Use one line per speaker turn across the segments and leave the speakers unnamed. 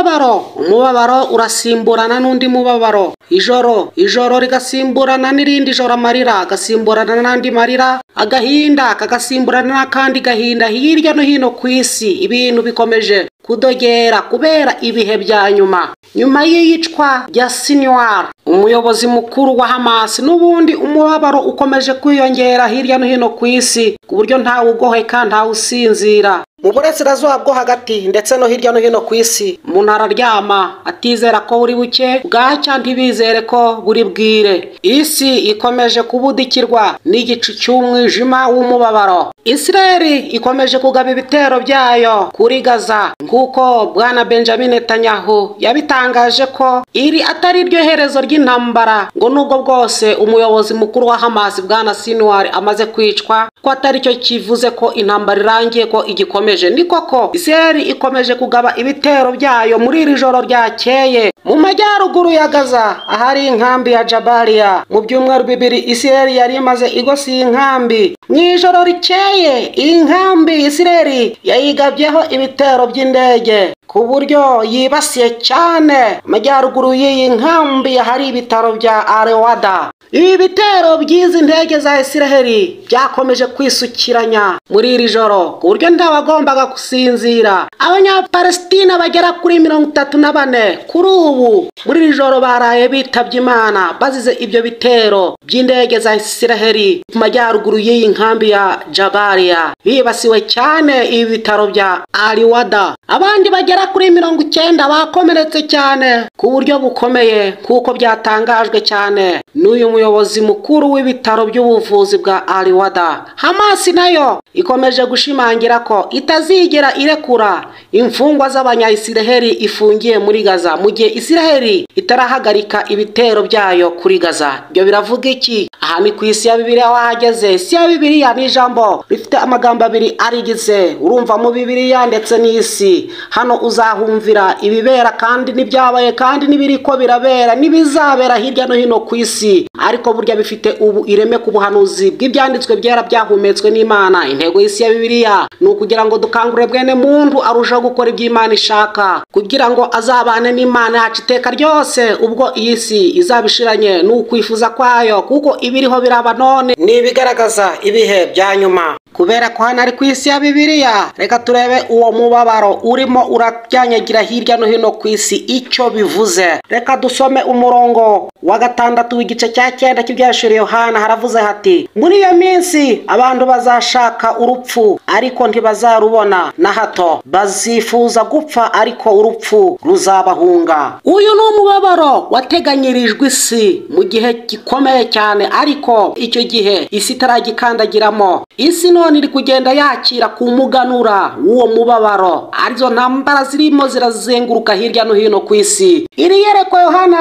Umubabaro, umubabaro urasimburana n'undi mubabaro, ijoro, ijoro rigasimburana n'irindi joro, amarira agasimburana n'andi marira, agahinda kagasimburana n'akandi gahinda. Hirya no hino ku isi ibintu bikomeje kudogera kubera ibihe bya nyuma. Nyuma y'iyicwa rya Sinwar, umuyobozi mukuru wa Hamas, n'ubundi umubabaro ukomeje kwiyongera hirya no hino ku isi, ku buryo ntawe ugoheka, ntawe usinzira. Mu burasirazuba bwo hagati ndetse no hirya no hino ku isi, umuntu araryama atizera ko buri buke, bwacya ntibizere ko buri bwire. Isi ikomeje kubudikirwa n'igicu cy'umwijima w'umubabaro. Israeli ikomeje kugaba ibitero byayo kuri Gaza, nk'uko Bwana Benjamin Netanyahu yabitangaje ko iri atari ryo herezo ry'intambara, ngo nubwo bwose umuyobozi mukuru wa Hamas Bwana Sinwar amaze kwicwa, ko atari cyo kivuze ko intambara irangiye, ko igikomeje. Ni koko Israeli ikomeje kugaba ibitero byayo muri iri joro ryakeye mu majyaruguru ya Gaza, ahari inkambi ya Jabalia. Mu byumweru bibiri Israeli yari imaze igose iyi nkambi. Mu ijoro rikeye iyi nkambi Israeli yayigabyeho ibitero by'indege, ku buryo yibasiye cyane amajyaruguru y'iyi nkambi ahari ibitaro bya Al-Wada. Ibi bitero by'izi ndege za Israeli byakomeje kwisukiranya muri iri joro, ku buryo ntawagombaga gusinzira. Abanyapalestina bagera kuri 34 kuri ubu muri iri joro baraye bitabye Imana bazize ibyo bitero by'indege za Israeli ku majyaruguru y'iyi nkambi ya Jabalia. Bibasiwe cyane ibi bitaro bya Al-Wada. Abandi bagera kuri 90 bakomeretse cyane ku buryo bukomeye, kuko byatangajwe cyane n'uyu muyobozi mukuru w'ibitaro by'ubuvuzi bwa Al-Wada. Hamas nayo ikomeje gushimangira ko itazigera irekura imfungwa z'abanya-Israeli ifungiye muri Gaza mu gihe Israeli itarahagarika ibitero byayo kuri Gaza. Ibyo biravuga iki? Aha ni ku isi ya Bibiliya wahageze. Isi ya Bibiliya ni ijambo rifite amagambo abiri arigize, urumva mu Bibiliya ndetse n'isi. Hano uzahumvira ibibera kandi n'ibyabaye kandi n'ibiriko birabera n'ibizabera hirya no hino ku isi, ariko burya bifite ubu ireme ku buhanuzi bw'ibyanditswe byera byahumetswe n'Imana. Intego y'isi ya Bibiliya ni ukugira ngo dukangurire bwene muntu arushaho gukora iby'Imana ishaka, kugira ngo azabane n'Imana yacu iteka ryose ubwo iyi si izabishiranye n'ukwifuza kwayo, kuko ibiriho biraba none ni ibigaragaza ibihe bya nyuma. Kubera ko hano ari ku isi ya Bibiliya, reka turebe uwo mubabaro urimo urabyanyagira hirya no hino ku isi icyo bivuze. Reka dusome umurongo wa 6 w'igice cya 9 cy'ibyahishuriwe Yohana. Haravuze hati: muri iyo minsi abantu bazashaka urupfu ariko ntibazarubona na hato, bazifuza gupfa ariko urupfu ruzabahunga. Uyu ni umubabaro wateganyirijwe isi mu gihe gikomeye cyane, ariko icyo gihe isi itaragikandagiramo. Isi none iri kugenda yakira ku muganura w'uwo mubabaro, arizo ntambara zirimo zirazenguruka hirya no hino ku isi. Iri yerekwa Yohana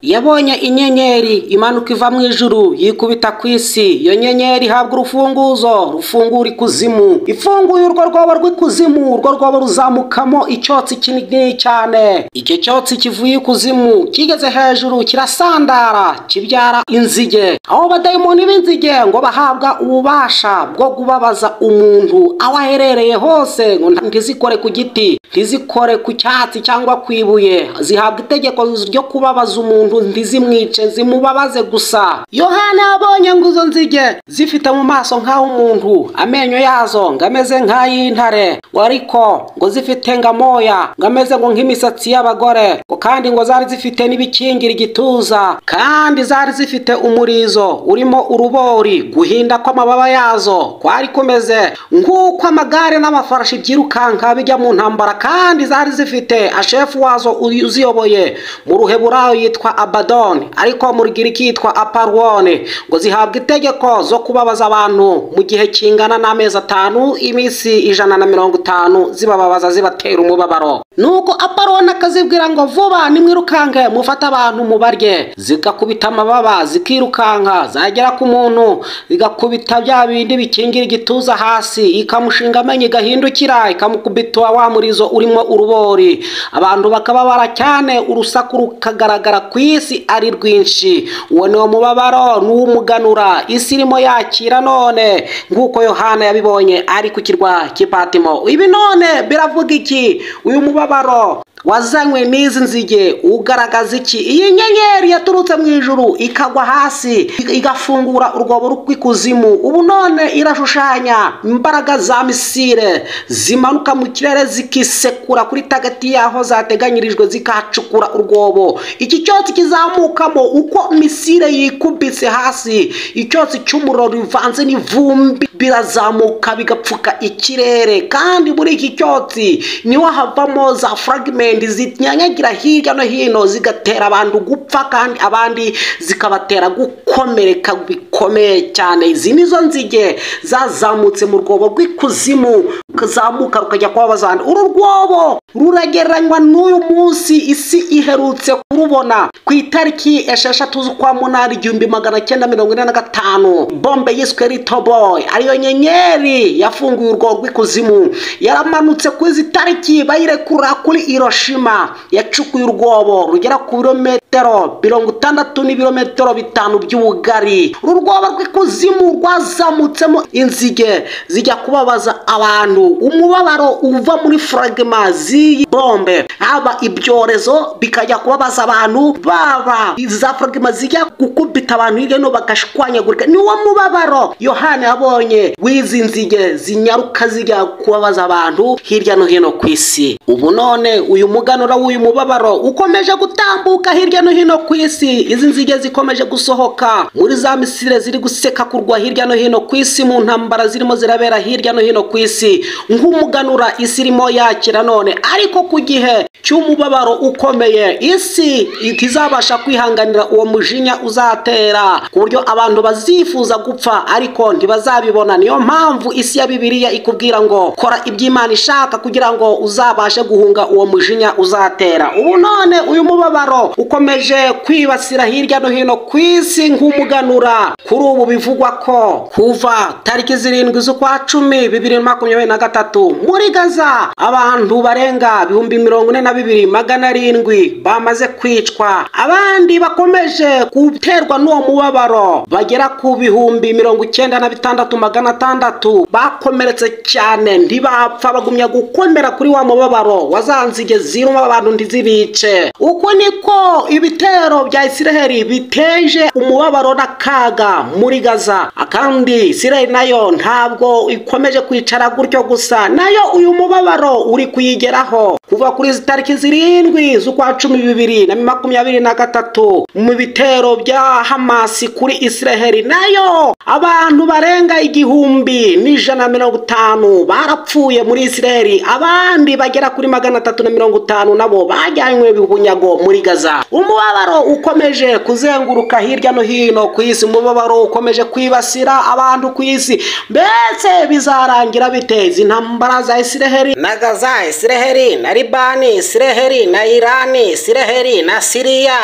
yabonye inyenyeri imanuka iva mu ijuru yikubita ku isi. Iyo nyenyeri ihabwa urufunguzo rufungura ikuzimu, ifunguye urwo rwobo rw'ikuzimu, urwo rwobo ruzamukamo icyotsi kinini cyane. Icyo cyotsi kivuye ikuzimu kigeze hejuru kirasandara kibyara inzige. Aho badayimoni b'inzige ngo bahabwa ububasha bwo kubabaza umuntu aho aherereye hose, ngo ntizikore ku giti, ntizikore ku cyatsi cyangwa ku ibuye. Zihabwa itegeko ryo kubabaza umuntu, ntizimwice, zimubabaze gusa. Yohana yabonye ngo izo nzige zifite mu maso nk'aho umuntu, amenyo yazo ngo ameze nk'ay'intare, ngo ariko ngo zifite ngamoya ngo ameze ngo nk'imisatsi y'abagore, ngo kandi ngo zari zifite n'ibikingira igituza, kandi zari zifite umurizo urimo urubori. Guhinda kw'amababa yazo kwari kumeze nk'uko amagare n'amafarashi byirukanka bijya mu ntambara, kandi zari zifite ashefu wazo uziyoboye, mu ruheburayo yitwa Abadoni, ariko mu rugiriki yitwa Aparwone. Ngo zihabwa itegeko zo kubabaza abantu mu gihe kingana n'amezi 5, iminsi 150, zibababaza zibatera umubabaro. Nuko Aparwone akazibwira ngo vuba nimwirukanke mufate abantu mubarye. Zigakubita amababa zikirukanka, zagera ku muntu zigakubita bya bindi bikingira igituza hasi, ikamushinga amenyo igahindukira ikamukubita wa murizo urimo urubori. Abantu bakababara cyane, urusaku rukagaragara ku isi ari rwinshi. Uwo ni umubabaro n'uw'umuganura isi irimo yakira none, nk'uko Yohana yabibonye ari ku kirwa cy'i Patimo. Ibi none biravuga iki? Uyu mubabaro Wazanywe n'izi nzige ugaragaza iki? Iyi nyenyeri yaturutse mu ijuru ikagwa hasi igafungura urwobo rw'ikuzimu, ubu none irashushanya imbaraga za misile zimanuka mu kirere zikisekura kuri tagati yaho zateganyirijwe, zikahacukura urwobo. Iki cyotsi kizamukamo uko misile yikubise hasi, icyotsi cy'umuriro bivanze n'ivumbi birazamuka bigapfuka ikirere, kandi muri iki cyotsi niho havamo za fragment zinyanyagira hirya no hino zigatera abantu gupfa, kandi abandi zikabatera gukomereka bikomeye cyane. Izi nizo nzige zazamutse mu rwobo rw'ikuzimu, rukazamuka rukajya kubabaza abandi. Uru rwobo ruragereranywa n'uyu munsi isi iherutse kurubona ku itariki 6 z'ukwa 8 1945. Bombe yiswe Little Boy, ariyo nyenyeri yafunguye urwobo rw'ikuzimu, yaramanutse ku izi tariki bayirekura kuri Hiroshima, yacukuye urwobo rugera ku birometero 60 n'ibirometero 5 by'ubugari. Uru rwobo rw'ikuzimu rwazamutsemo inzige zijya kubabaza abantu. Umubabaro uva muri fragma z'iyi bombe, haba ibyorezo bikajya kubabaza abantu, baba za fragma zijya gukubita abantu hirya no bagashwanyagurika. Niwo mubabaro Yohana yabonye w'izi nzige zinyaruka zijya kubabaza abantu hirya no hino ku isi. Ubu none uyu muganura w'uyu mubabaro ukomeje gutambuka hirya no hino ku isi. Izi nzige zikomeje gusohoka muri za misile ziri guseka kurwa hirya no hino ku isi, mu ntambara zirimo zirabera hirya no hino ku isi, nk'umuganura isi irimo yakira none. Ariko ku gihe cy'umubabaro ukomeye isi itizabasha kwihanganira uwo mujinya uzatera, ku buryo abantu bazifuza gupfa ariko ntibazabibona. Niyo mpamvu isi ya Bibiliya ikubwira ngo kora iby'Imana ishaka kugira ngo uzabashe guhunga uwo mujinya uzatera. Ubu none uyu mubabaro ukomeje kwibasira hirya no hino ku isi nk'umuganura. Kuri ubu bivugwa ko kuva tariki 7 z'ukwa 10 2023 muri Gaza abantu barenga 42,700 bamaze kwicwa, abandi bakomeje guterwa n'uwo mubabaro bagera ku 96,600 bakomeretse cyane, ntibapfa, bagumya gukomera kuri wa mubabaro wazanzige ziruma abantu ntizibice. Uko niko ibitero bya Isiraheli biteje umubabaro n'akaga muri Gaza. Kandi Isiraheli nayo ntabwo ikomeje kwicara gutyo gusa, nayo uyu mubabaro uri kuyigeraho. Kuva kuri tariki 7 z'ukwa 10 2023 mu bitero bya Hamas kuri Isiraheli, nayo abantu barenga 1,150 barapfuye muri Isiraheli, abandi bagera kuri 350 nabo bajyanywe bunyago muri Gaza. Umubabaro ukomeje kuzenguruka hirya no hino ku isi, umubabaro ukomeje kwibasira abantu ku isi. Mbese bizarangira bite izi ntambara za Isiraheli na Gaza, Isiraheli na Libani, Isiraheli na Irani, Isiraheli na Siriya,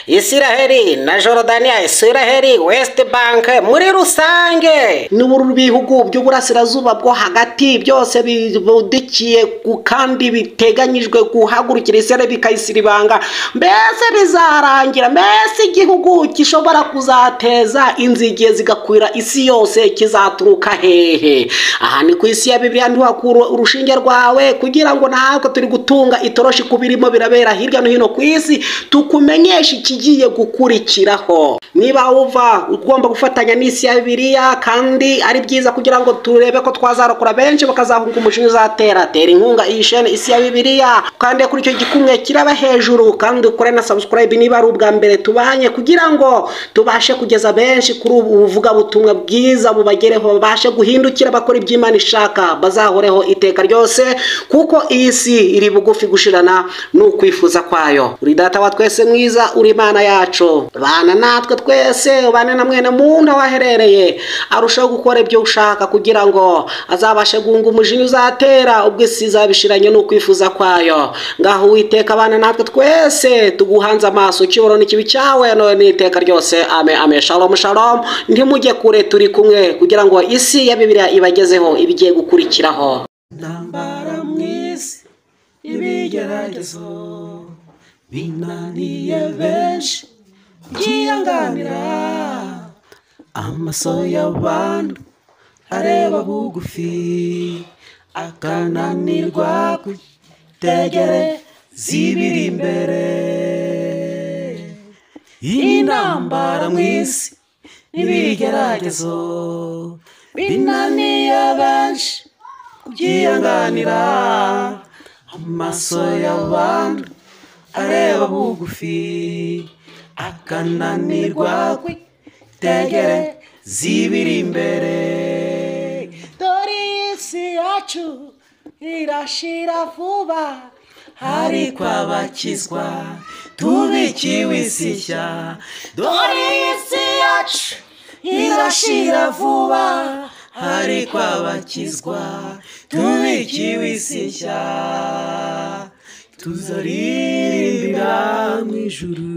Isiraheli na Jordania, Isiraheli West Bank muri rusange n'ibihugu by'uburasirazuba bwo hagati byose bibudikiye kandi biteganyijwe guhagurukira Isiraheli bikayisiribanga. Mbese bizarangira? Mbese igihugu gishobora kuzateza inzige zigakwira isi yose kizaturuka hehe? Aha ni ku isi ya Bibiliya, ntiwakura urushinge rwawe kugira ngo natwe turi gutunga itoroshi kubirimo birabera hirya no hino ku isi, tukumenyesha ikigiye gukurikiraho. Niba uva ugomba gufatanya n'isi ya Bibiliya, kandi ari byiza kugira ngo turebe ko twazarokora benshi bakazahunga umushinga uzatera, tera inkunga iyi shene isi ya Bibiliya, kandi kuri icyo gikumwe kiraba hejuru, kandi ukore na subscribe niba ari ubwa mbere tubanye, kugira ngo tubashe kugeza benshi kuri ubu buvuga butumwa bwiza bubagereho, babashe guhindukira bakora iby'Imana ishaka, bazahoreho iteka ryose, kuko iyi si iri bugufi gushirana n'ukwifuza kwayo. Uri data wa twese mwiza, uri Imana yacu, bana natwe twese, ubane na mwene muntu waherereye arushaho gukora ibyo ushaka, kugira ngo azabashe guhunga umujinya uzatera ubwo isi izabishiranye n'ukwifuza kwayo. Ngaho Uwiteka bana natwe twese, tuguhanze amaso, ukibona n'ikibi cyawe none n'iteka ryose. Amen, amen. Shalom, shalom. Ntimujye kure, turi kumwe kugira ngo isi ya Bibiliya ibagezeho ibigiye gukurikiraho.
Ntambara mu isi, ibigeragezo binaniye benshi byihanganira, amaso y'abantu areba bugufi akananirwa kwitegereza zibiri imbere. Intambara mu isi n'ibigeragezo binaniye benshi kubyihanganira. Amaso y'abantu areba bugufi akananirwa kwitegereza ibiri imbere.
Dore isi yacu irashira vuba,
ariko abakizwa tubikiwe isi nshya. Dore isi yacu irashira vuba, ariko abakizwa tubikiwe isi nshya. Tuzaririmbira mu ijuru.